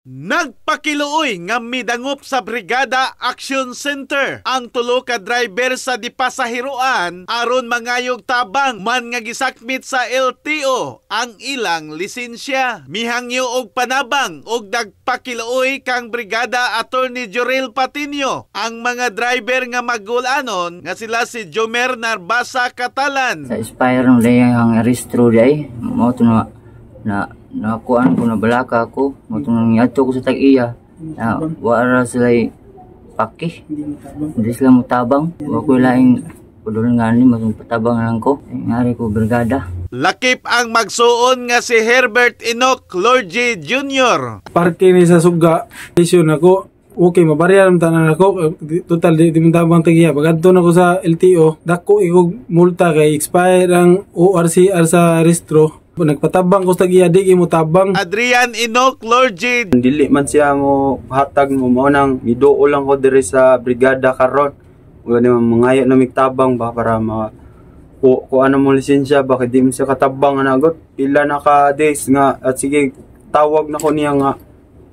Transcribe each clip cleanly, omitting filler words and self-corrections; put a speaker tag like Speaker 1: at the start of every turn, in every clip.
Speaker 1: Nagpakiluoy nga midangop sa Brigada Action Center ang tulo ka driver sa dipasahiroan aron mangayog tabang man nga gisakmit sa LTO ang ilang lisensya. Mihangyo og panabang og nagpakiluoy kang Brigada Attorney Jorel Patino ang mga driver nga magulanon nga sila si Jomer Narbasa Catalan.
Speaker 2: Sa expire ng ang rehistro day, mao to na na nakuan ko, nabalaka ako, mao to nang niadto ko sa tag-iya na wala sila paki, hindi sila mutabang. Wa ko laing pudol nga ni matong patabang lang ko ngari ko brigada.
Speaker 1: Lakip ang magsuon nga si Herbert Enoch Lorgie Jr.
Speaker 3: Parke ni sa suga isyu nako, okay, mabarya naman tanan ako. Total di mo tabang tagiya. Pag-adto na ko sa LTO, dako ikog multa kay expire ang ORCR sa rehistro. Nagpatabang ko sa tagiya, di mo tabang.
Speaker 1: Adrian Enoch Lorgie.
Speaker 4: Dili man siya mo hatag mo, mao nang miduo lang ko diri sa brigada karon. Wala naman mangayo na migtabang ba para ma ku ano mo lisensya ba, kay di man siya katabang ana gud. Pila na ka days nga at sige tawag na ko niya nga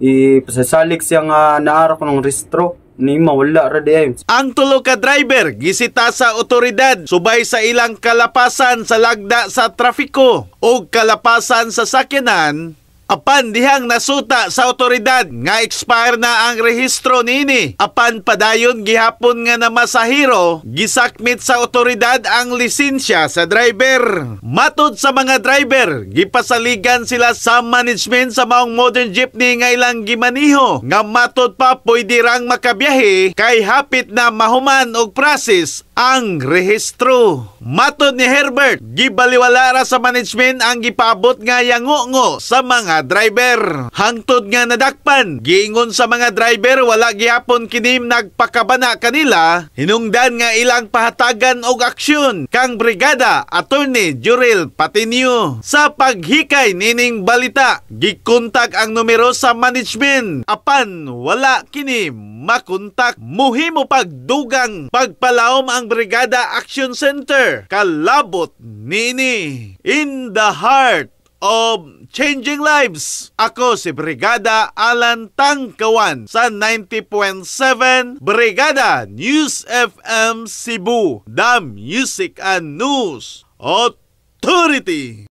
Speaker 4: ipasasalik siya nga naara ko ng rehistro ni mawala ra di ay.
Speaker 1: Ang tulo ka driver gisita sa otoridad subay sa ilang kalapasan sa lagda sa trafiko o kalapasan sa sakyanan apan dihang nasuta sa otoridad nga expire na ang rehistro nini. Apan padayon gihapon nga namasahiro, gisakmit sa otoridad ang lisensya sa driver. Matod sa mga driver, gipasaligan sila sa management sa maong modern jeepney nga ilang gimaniho nga matod pa pwede rang makabiyahe kay hapit na mahuman og process ang rehistro. Matod ni Herbert, gibaliwala ra sa management ang gipaabot nga yango-ngo sa mga driver. Hangtod nga nadakpan, giingon sa mga driver wala gihapon kini nagpakabana kanila, hinungdan nga ilang pahatagan og aksyon kang Brigada Attorney Jurel Patinio. Sa paghikay nining balita, gikontak ang numero sa management apan wala kini makontak. Muhimo pagdugang pagpalawom ang Brigada Action Center kalabot nini. In the heart of changing lives. Ako si Brigada Alan Tangkawan sa 90.7 Brigada News FM Cebu, The Music and News Authority.